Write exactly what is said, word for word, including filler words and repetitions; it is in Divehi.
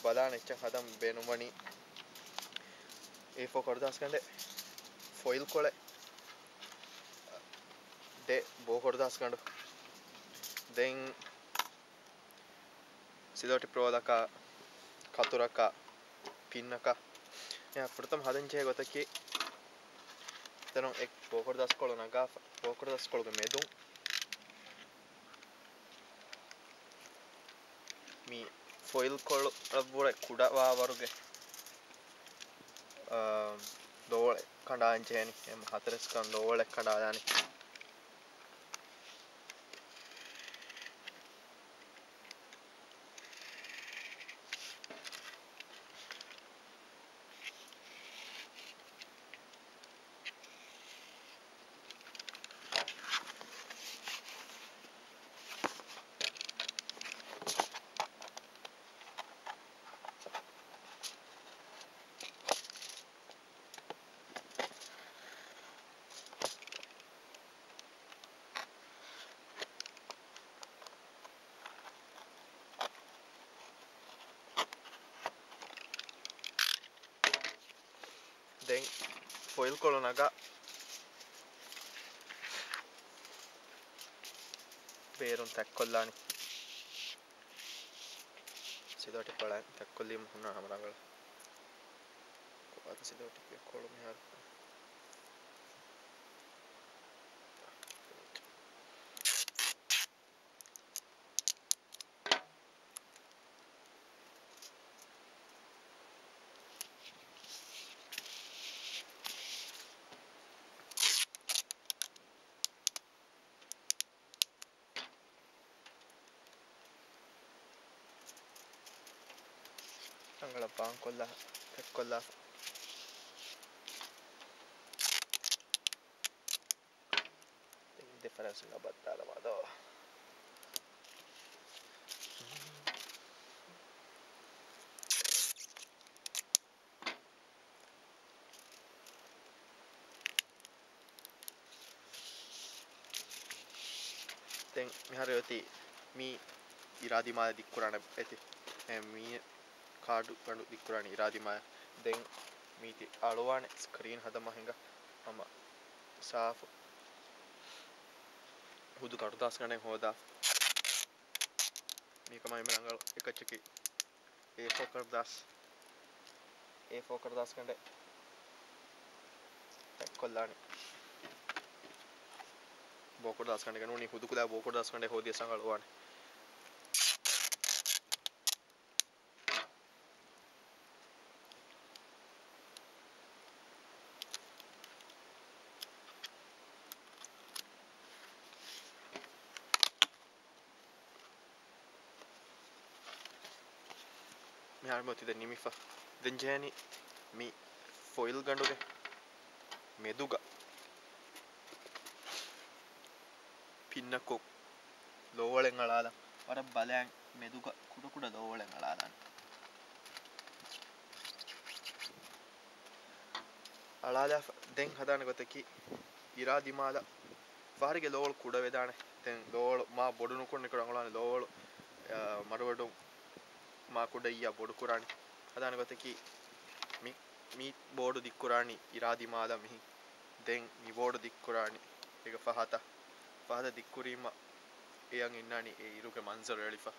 ބަލާނެ އެއްޗެއް ހަދަން ބޭނުންވަނީ އޭ ފޯ ކަރުދާސްގަނޑެއް، ފޮއިލް ކޮޅެއް، ދެ ބޯ ކަރުދާސްގަނޑު. ދެން ސިލޯ ޓިޕް ރޯލަކާ، ކަތުރަކާ، ޕިންއަކާ. އެ ފުރަތަމަ ހަދަން ޖެހޭ ގޮތަކީ، ދެން އެ ބޯކޮޅު ދަސްކޮޅު ނަގާފަ، ބޯކޮޅު ދަސްކޮޅުގެ މެދުން މި ފޮއިލް ކޮޅަށްވުރެ ކުޑަވާވަރުގެ، އާ، ލޯވަޅެއް ކަނޑާން ޖެހޭނީ. އެ ހަތަރެސްކަން ލޯވަޅެއް ކަނޑާލާނީ. ދެން ފޮއިލް ކޮޅު ނަގާ ބޭރުން ތަތްކޮށްލާނީ. ސިލޯ ޓިޕް ކޮޅަށް ތަތްކޮށްލީމަ ހުންނަ ހަމަ ރަނގަޅަށް. ކޮބާތަ ސިލޯ ޓިޕްގެ ކޮޅު މިހާރު؟ ރަނގަޅަށް ބާންކޮށްލާ، ތަތްކޮށްލާފަ. ދެން ދެފަރާތުން ބައްދާލަމާ ދޯ. ދެން މިހާރު އޮތީ މީ އިރާދީ މާލެ ދިއްކުރާނެ އެތި. އެ މީ ކާޑު ގަނޑު ދިއްކުރާނީ އިރާދީ މާލެ. ދެން މީތި އަޅުވާނެ ސްކްރީން ހަދަމާ ހިނގާ ހަމަ ސާފު ހުދު ކަރުދާސްގަނޑެއް ހޯދާ. މީކަމާ އެންމެ ރަނގަޅު އެކައްޗަކީ އޭ ފޯ ކަރުދާސް، އޭ ފޯ ކަރުދާސްގަނޑެއް ތަތްކޮށްލާނެ. ބޯ ކަރުދާސްގަނޑެއް ނޫނީ ހުދު ކުލަ ބޯ ކަރުދާސްގަނޑެއް ހޯދިޔަސް ރަނގަޅުވާނެ. މިހާރު މިއޮތީ ދެން ނިމިފަ. ދެން ޖެހޭނީ މި ފޮއިލް ގަނޑުގެ މެދުގަ ޕިންއަކުން ލޯވަޅެއް އަޅާލަން. ވަރަށް ބަލައިން މެދުގަ ކުޑަކުޑަ ލޯވަޅެއް އަޅާލާނެ. އަޅާލާފަ ދެން ހަދާނެ ގޮތަކީ އިރާދީ މާލަ ފަހަރެއްގެ ލޯވަޅު ކުޑަވެދާނެ. ދެން ލޯވަޅު މާ ބޮޑު ނުކުރުނު އަނގަޅާނެ ލޯވަޅު، އަ، މަޑުމަޑުން މާ ކުޑައްޔާ ބޮޑުކުރާނެ. ހަދާނެ ގޮތަކީ މި، މި ބޯޑު ދިއްކުރާނީ އިރާދީ މާލަ މިހިން. ދެން މި ބޯޑު ދިއްކުރާނީ އޭގެ ފަހަތަށް. ފަހަތަށް ދިއްކުރީމަ އެޔަށް އިންނާނީ އެ އިރުގެ މަންޒަރު އެޅިފަ.